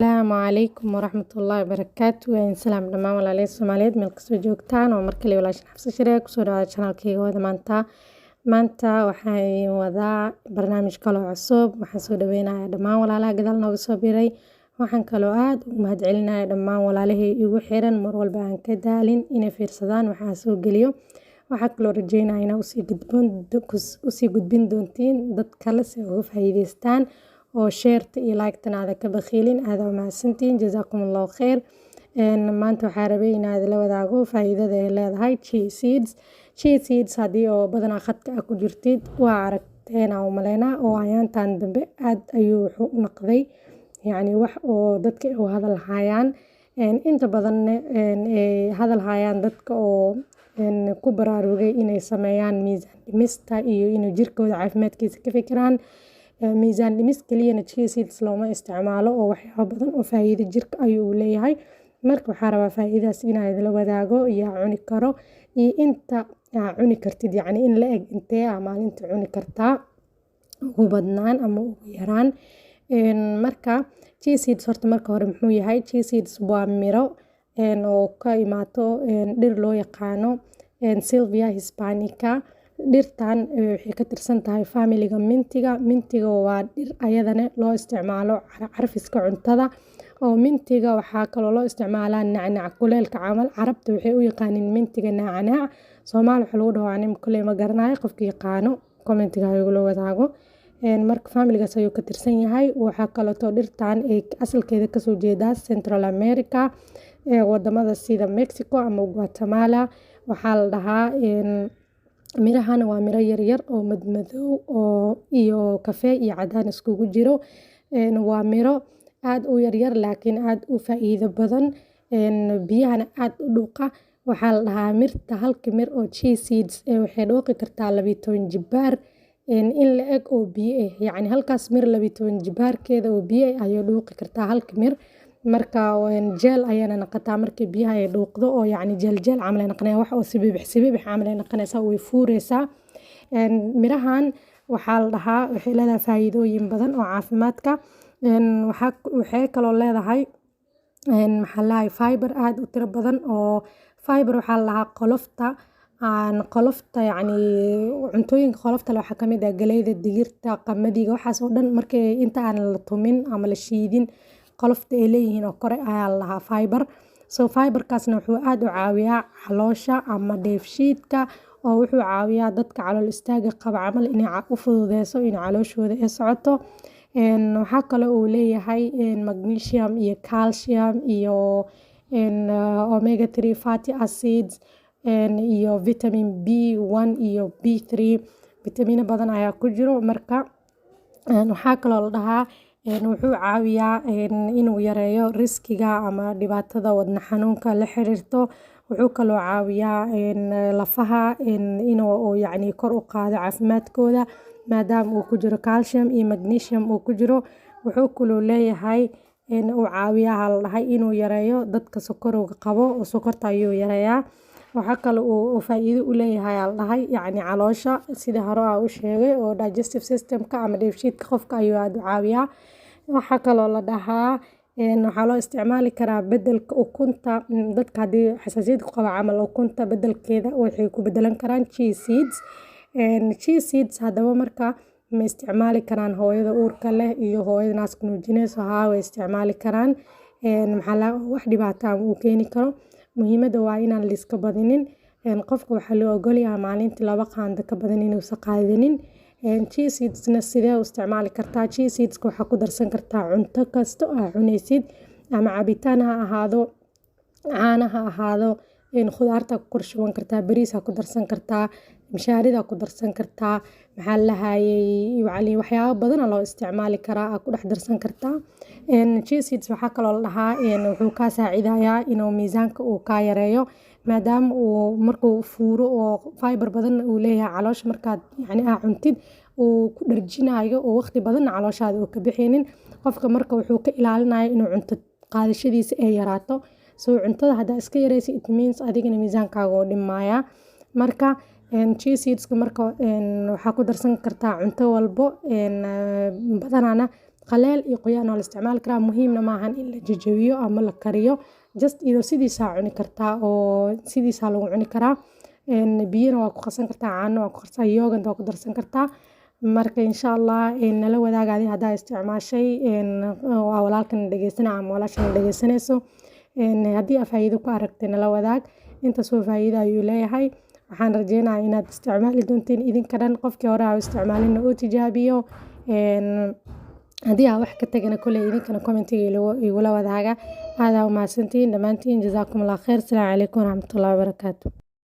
Asalaamu calaykum waraxmatullaahi wabarakaatu. Waan salaam dhammaan walaalay Soomaaliyeed meel kastoo joogtaan oo markale walaashin Xafsa Shire kusoo dhawaada channelkayga wada maanta. Maanta waxaan idin wadaa barnaamij kaloo cusub. Waxaan soo dhaweynayaa dhammaan walaalaha gadaal nooga soo biiray. Waxaan kaloo aad ugu mahadcelinayaa dhammaan walaalahey igu xiran, mar walba aan ka daalin inay fiirsadaan waxaan soo geliyo. Waxaa kaloo rajeynayaa inaa usii gudbin doontiin dad kale si ay uga faa'iideystaan, oo share-ta iyo like-tana aada ka bakhiilin. Aada u mahadsantihiin, jazaakum Allahu khayr. Maanta waxaa rabay inaad la wadaago faa'iidada ay leedahay chia seeds. Chia seeds haddii oo badanaa khadka ah ku jirtid, waa aragteen aan u maleynaa, oo ayaantan dambe aad ayuu wuxuu u noqday yacni wax oo dadka ay u hadal hayaan, inta badanna ay hadal hayaan dadka oo ku baraarugay inay sameeyaan miisaan dhimista iyo inay jirkooda caafimaadkiisa ka fikiraan. Miisaan dhimis keliyana chia seeds looma isticmaalo, oo waxyaabo badan oo faa'iido jirka ayuu leeyahay. Marka waxaa rabaa faa'iidadaas inaan idinla wadaago, yaa cuni karo iyo inta aa cuni kartid, yacni in la eg intee aa maalinta cuni kartaa ugu badnaan ama ugu yaraan. Marka chia seeds horta marka hore muxuu yahay? Chia seeds waa miro oo ka imaato dhir loo yaqaano Salvia hispanica. Dhirtan waxay ka tirsan tahay familiga mintiga. Mintiga waa dhir ayadana loo isticmaalo carfiska cuntada, oo mintiga waxaa kaloo loo isticmaalaa nacnac kuleelka camal. Carabta waxay u yaqaaniin mintiga nacnac. Soomaali waxa lagu dhaho ani kuley ma garanayo. Qofki yaqaano commentiga ha igula wadaago. Marka familigaas ayuu ka tirsan yahay. Waxaa kaleeto dhirtan ay asalkeeda kasoo jeedaa Central America, wadamada sida Mexico ama Guatemala. Waxaa la dhahaa mirahan waa miro yaryar oo madmadow oo iyo kafee iyo cadaan iskugu jiro. Waa miro aad u yaryar laakiin aad u faa'iido badan, biyahana aad u dhuuqa. Waxaa la dhahaa mirta, halka mir oo chia seeds waxay dhuuqi kartaa 12 jibbaar in la eg oo biyo ah. Yacni halkaas mir 12 jibbaarkeeda oo biyo ah ayay dhuuqi kartaa halka mir. Marka jeel ayayna noqotaa markii biyaha ay dhuuqdo, oo yacni jeel jeel camal ay noqonayaan, wax oo sibibix sibibix camal ay noqonaysaa, way fuureysaa. Mirahan waxaa la dhahaa waxay leedahay faa'iidooyin badan oo caafimaadka. Waxay kaloo leedahay, maxaa la dhahay, fiber aad u tiro badan. Oo fiber waxaa la dhahaa qolofta aan qolofta, yacni cuntooyinka qolofta leh. Waxaa ka mid ah galleyda, digirta, qamadiga, waxaas oo dhan. Markii inta aan la tumin ama la shiidin, qolofta ay leeyihiin oo kore ayaa la dhahaa fiber. So fiberkaasna wuxuu aad u caawiyaa caloosha ama dheefshiidka, oo wuxuu caawiyaa dadka calool istaaga qaba camal inay u fududeyso in calooshooda ay socoto. Waxaa kale uu leeyahay magnesium iyo calcium iyo omega 3 fatty acids iyo vitamin B1 iyo B3. Vitamino badan ayaa ku jiro. Marka waxaa kaloo la dhahaa wuxuu caawiyaa inuu yareeyo riskiga ama dhibaatada wadne xanuunka la xiriirto. Wuxuu kaloo caawiyaa lafaha inuu yacni kor u qaado caafimaadkooda, maadaama uu ku jiro calcium iyo magnesium uu ku jiro. Wuxuu kaloo leeyahay uu caawiyaa, la dhahay, inuu yareeyo dadka sokorowga qabo, oo sokorta ayuu yareeyaa. Waxaa kale uu faa'iido u leeyahay, la dhahay, yacni caloosha, sida hore aan u sheegay, oo digestive system-ka ama dheefshiidka qofka ayuu aad u caawiyaa. Waxaa kaloo la dhahaa waxaa loo isticmaali karaa bedelka ukunta. Dadka haddii xasaasiyad ku qaba camal, ukunta bedelkeeda waxay ku bedelan karaan chia seeds. Chia seeds haddaba marka ma isticmaali karaan hooyada uurka leh iyo hooyada naaska nuujinayso? Haa, way isticmaali karaan. Maxaa la wax dhibaato ah uu keeni karo. Muhiimadda waa inaan la iska badinin. Qofka waxaa loo ogol yahay maalintii 2 qaando ka badan inuusan qaadanin. Chia seeds-na sidee u isticmaali kartaa? Chia seeds waxaa ku darsan kartaa cunto kasta oo aad cunaysid, ama cabitaan ha ahaado, caano ha ahaado, khudaarta ku kor shuban kartaa, bariis ha ku darsan kartaa, mishaarida ku darsan kartaa, maxaa la dhahayay, waxyaabo badan loo isticmaali karaa, aad ku dhex darsan kartaa. Chia seeds waxaa kaloo la dhahaa wuxuu kaa saacidayaa inuu miisaanka uu kaa yareeyo, maadaama uu markuu fuuro oo fiber badan uu leeyahay, caloosha markaad yacni aa cuntid uu ku dharjinayo, oo waqti badanna calooshaada uu ka bixinin qofka. Marka wuxuu ka ilaalinaya inuu cunto qaadashadiisa ay yaraato. So cuntada haddaa iska yareysid, it means adigana miisaankaaga oo dhimaya. Marka chia seeds marka waxaa ku darsan kartaa cunto walbo. Badanaana Qaleel iyo qoyaan waa la isticmaali karaa. Muhiimna maahan in la jajabiyo ama la kariyo, just iyadoo sidiisaa cuni kartaa oo sidiisaa lagu cuni karaa. Biyana waa ku qasan kartaa, caano waa ku qarsan, yogurt waa ku darsan kartaa. Marka insha Allah nala wadaaga adi haddaa isticmaashay, waa walaalkan dhegeysana ama walaashan dhegeysanayso. Haddii aa faa'iido ku aragtay, nala wadaag. Intaas oo faa'iido ayuu leeyahay. Waxaan rajeynayaa inaad isticmaali doontiin idinka dhan. Qofkii hore aa isticmaalina oo tijaabiyo. Haddii aa wax ka tagana, kolley idinkana commentiga igula wadaaga. Aad aa u mahadsantihiin dhammaantiin. Jazaakum Allah khayr. Asalaamu calaykum waraxmatullahi wabarakaatu.